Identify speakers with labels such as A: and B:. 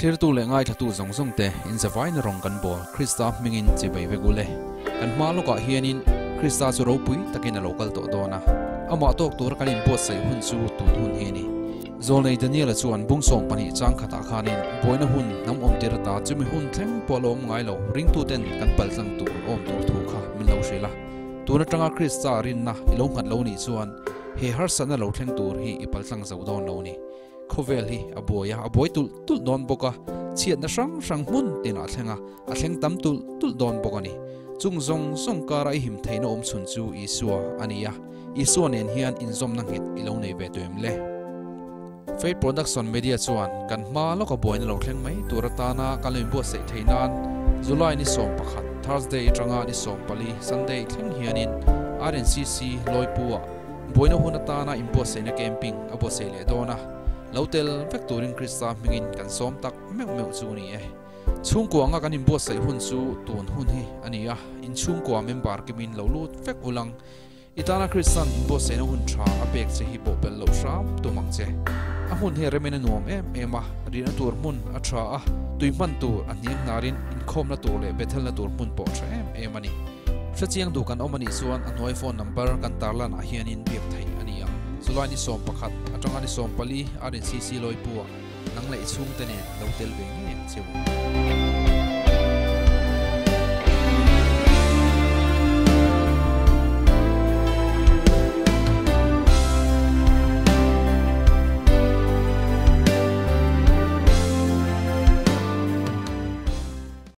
A: Thlirtu leh ngaithlatu zawng zawng te in zavaina rawng kan bawl Krista hmingin chibai vek ule. Kan hma lawkah hianin Krista chu ropui takin a lo kal tawh dawn a, amah tawk tura kan inbuatsaih hun chu tun hun hi a ni. Zawlnei Daniela chuan bung 12 chang khatah khanin buaina hun hnam awmtir ata chumi hun thleng pawh a lo awm ngai lo, ringtuten kan paltlang tur awm tur thu kha min lo hrilh a. Tun atanga Krista rinna i lo nghat lo nih chuan he harsatna lo thleng tur hi i paltlang zo dawn lo ni. Khawvel hi a buai a, a buai tulh tulh dawn bawk a, chhiatna hrang hrang hmun tinah a thleng a, a thleng tam tulh tulh dawn bawk a ni. Chung zawng zawng kara i him theihna awm chhun chu Isua a ni a, Isua nen hian inzawmna nghet i lo nei ve tuem le. Faith Production Media chuan kan hma lawka buaina lo thleng mai tur atana kan lo inbuatsaih theih nan July ni 11, Thursday atanga ni 14, Sunday thleng hianin RNCC Lawipua Buaina hun atana inbuatsaihna camping a buatsaih leh dawn a, lo tel vek turin Krista hmingin kan sawm tak meuh meuh chu a ni e. Chhungkua anga kan inbuatsaih hun chu tun hun hi a ni a, inchhungkua member kimin lo lut vek ulang. I tana Kristan inbuatsaihna hun tha a pek che hi pawhpelh loh hram tum ang che. A hmun hi remin a nuam em em a, rihna tur hmun a tha a, tui hman tur a hniang hnarin inkhawmna tur leh bethelna tur hmun pawh tha em em a ni. Hrechiang duh kan awm a nih chuan a hnuai phone number kan tarlan ah hianin biak theih a ni ang. July ni 11 atanga ni 14 RNCC Lawipu ah nang leh i chhungte nen lo tel ve ngei ang che u.